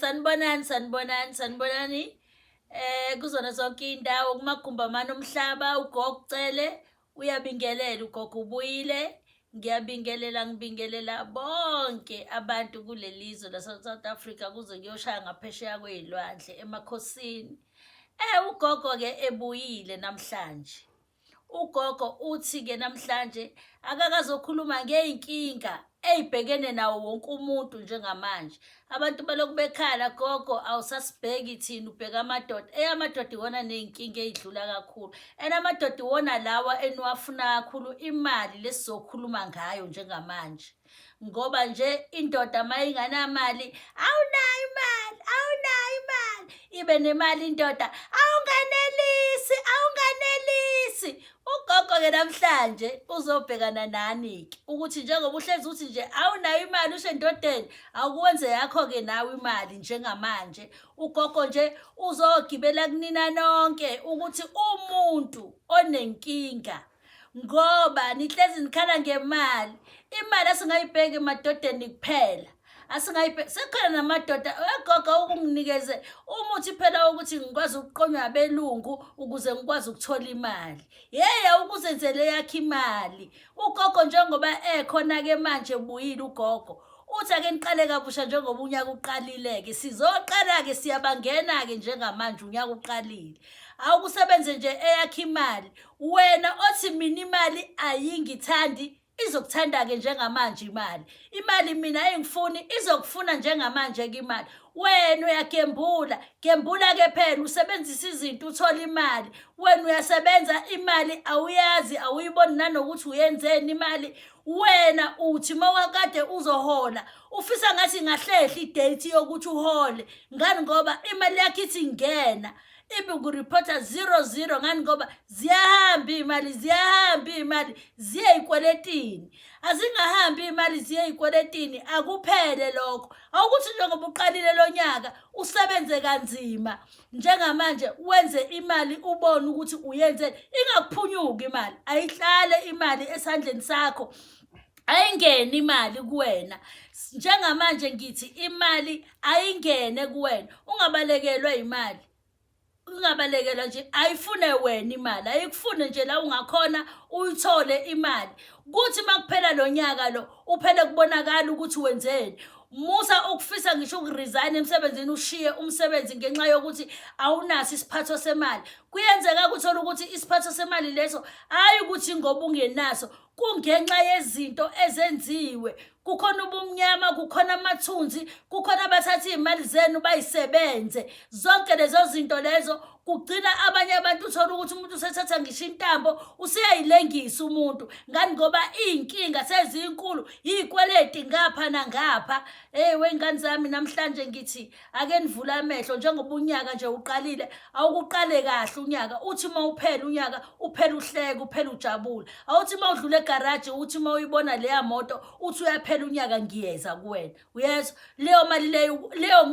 Sanibonani, sanibonani, sanibonani. Kuzona zonke iy'ndawo kumagumbi amane omhlaba, ugogo uCele uyabingelela, ugogo ubuyile. Ngiyabingelela, ngibingelela bonke abantu kuleli zwe lase-South Africa kuze kuyoshaya ngaphesheya kwey'lwandle emakhosini. Ugogo-ke ebuyile namhlanje. Ugogo uthi-ke namhlanje akakazokhuluma ngey'nkinga ey'bhekene nawo wonke umuntu njengamanje. Abantu balokhu bekhala, gogo awusasibheki thina ubheka amadoda. Eyamadoda iwona ney'nkinga ey'dlula kakhulu. And amadoda iwona lawa eniwafuna kakhulu imali lesizokhuluma ngayo njengamanje. Ngoba nje indoda uma inganamali, awunayo imali, awunayo imali. Ibe nemali indoda, awunganelisi, awunganelisi. Ugogo-ke namhlanje uzobhekana nani-ke ukuthi njengoba uhlezi uthi nje awunayo imali usho endodeni, awukuwenze yakho-ke nawe imali njengamanje. Ugogo nje uzogibela kunina nonke ukuthi umuntu onenkinga ngoba nihlezi nikhala ngemali, imali asingayibheki emadodeni kuphela, asingayibheki sekukhona namadoda. Wegogo ukunginikeze umuthi phela wokuthi ngikwazi ukuqonywa abelungu ukuze ngikwazi ukuthola imali. Yeye ukuzenzele yakhe imali. Ugogo njengoba ekhona-ke manje ubuyile ugogo uthi ake niqale kabusha njengoba unyaka uqalile-ke, sizoqala-ke siyabangena-ke njengamanje unyaka uqalile. Awukusebenze nje eyakhe imali. Wena othi mina imali ayingithandi, izokuthanda-ke njengamanje imali. Imali mina ayingifuni, izokufuna njengamanje-ke imali. Wena uyagembula, gembula-ke phela usebenzisa izinto uthole imali. Wena uyasebenza imali awuyazi, awuyiboni nanokuthi uyenzeni imali. Wena uthi mawakade uzohola ufisa ngathi ingahlehla idate yokuthi uhole, ngani ngoba imali yakho ithi ingena ibe kureporta 00, ngani ngoba ziyahamba iy'mali, ziyahamba iy'mali ziye ey'kweletini. Azingahambi iy'mali ziye ey'kweletini, akuphele lokho. Awukuthi njengoba uqalile lo nyaka usebenze kanzima njengamanje wenze imali ubone ukuthi uyenzeni, ingakuphunyuki imali, ayihlale imali esandleni sakho, ayingene imali kuwena. Njengamanje ngithi imali ayingene kuwena, ungabalekelwa imali, ungabalekelwa nje, ayifune wena imali, ayikufune nje la ungakhona uyithole imali. Kuthi makuphela lo nyaka lo uphele kubonakala ukuthi wenzeni. Musa ukufisa ngisho ukuresign emsebenzini, ushiye umsebenzi ngenxa yokuthi awunaso isiphatho semali. Kuyenzeka ukuthola ukuthi isiphatho semali leso hayi ukuthi ngoba ungenaso, kungenxa yezinto ezenziwe. Kukhona ubumnyama, kukhona amathunzi, kukhona abathatha iy'mali zenu bayisebenze. Zonke lezo zinto lezo kugcina abanye abantu uthola ukuthi umuntu usethatha ngisho intambo useyayilengisa umuntu, ngani ngoba iy'nkinga sezinkulu, iy'kweleti ngapha nangapha. Hey wey'ngane zami, namhlanje ngithi ake nivule amehlo njengoba unyaka nje uqalile, awukuqale kahle unyaka. Uthi uma uphela unyaka uphela uhleke, uphela ujabule. Awuthi uma udlula egaraji, uthi uma uyibona leya moto uthi uyaphela unyaka, ngiyeza kuwena. Uyezwa leyo mali leyo,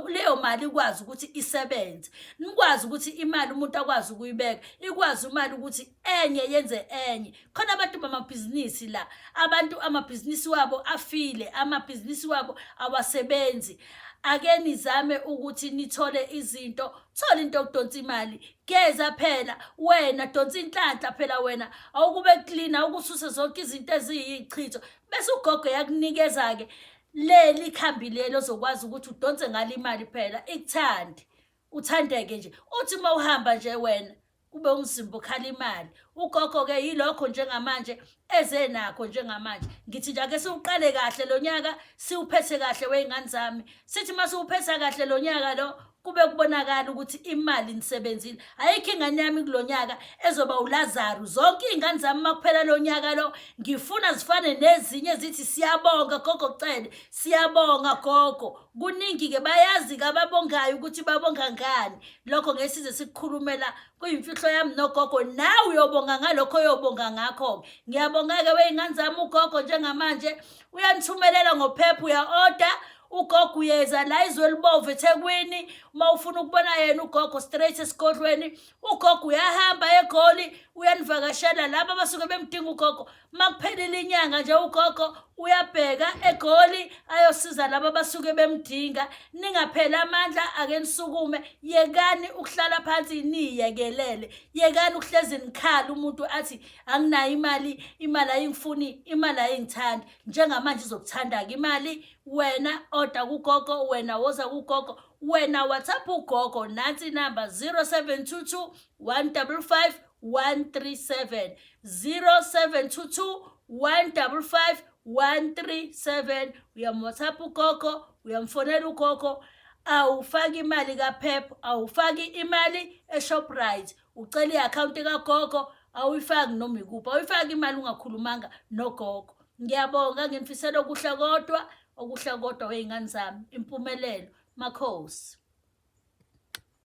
leyo mali ikwazi ukuthi isebenze, nikwazi ukuthi imali umuntu akwazi ukuyibeka, ikwazi imali ukuthi enye yenze enye. Khona abantu bamabhizinisi la, abantu amabhizinisi wabo afile, amabhizinisi wabo awasebenzi. Ake nizame ukuthi nithole izinto, thola into yokudonsa imali, geza phela wena, donsa inhlanhla phela wena, awukube clean, awukususe zonke izinto eziyichitho, bese ugogo yakunikeza-ke leli khambi leli ozokwazi ukuthi udonse ngalo imali phela ikuthande, uthandeke nje. Uthi uma uhamba nje wena kube umzimba okhala imali. Ugogo-ke yilokho njengamanje eze nakho njengamanje. Ngithi nje ake siwuqale kahle lo nyaka, siwuphethe kahle wey'ngane zami. Sithi uma siwuphetha kahle lo nyaka lo, kube kubonakala ukuthi imali nisebenzile. Ayikho ingane yami kulo nyaka ezoba uLazaru. Zonke iy'ngane zami uma kuphela lo nyaka lo, ngifuna zifane nezinye zithi siyabonga gogo Cele, siyabonga gogo. Kuningi-ke bayazi-ke ababongayo ukuthi babonga ngani. Lokho ngeke size sikukhulumela, kuyimfihlo yami nogogo. Nawe uyobonga ngalokho oyobonga ngakho-ke. Ngiyabonga-ke wey'ngane zami, ugogo njengamanje uyanithumelela ngophepha, uya-order. Ugogo uyeza la izwe elibomvu eThekwini. Uma ufuna ukubona yena ugogo, straight esigodlweni. Ugogo uyahamba eGoli, uyanivakashela laba abasuke bemdinga ugogo. Uma kuphelile inyanga nje, ugogo uyabheka eGoli ayosiza laba abasuke bemdinga. Ningapheli amandla, ake nisukume, yekani ukuhlala phansi niyekelele, yekani ukuhlezi nikhala umuntu athi anginayo imali, imali ayingifuni, imali ayingithandi. Njengamanje izokuthanda-ke imali. Wena oda kugogo, wena woza kugogo, wena WhatsApp ugogo, nansi inamba 0722 155 137, 0722 155 137. Uyam-WhatsApp ugogo, uyamfonela ugogo. Awufaki imali kaPep, awufaki imali eShoprite, ucela i-akhawunti kagogo, awuyifaki noma ikuphi, awuyifaki imali ungakhulumanga nogogo. Ngiyabonga, nginifisela okuhle kodwa, okuhle kodwa wey'ngane zami, impumelelo, makhosi.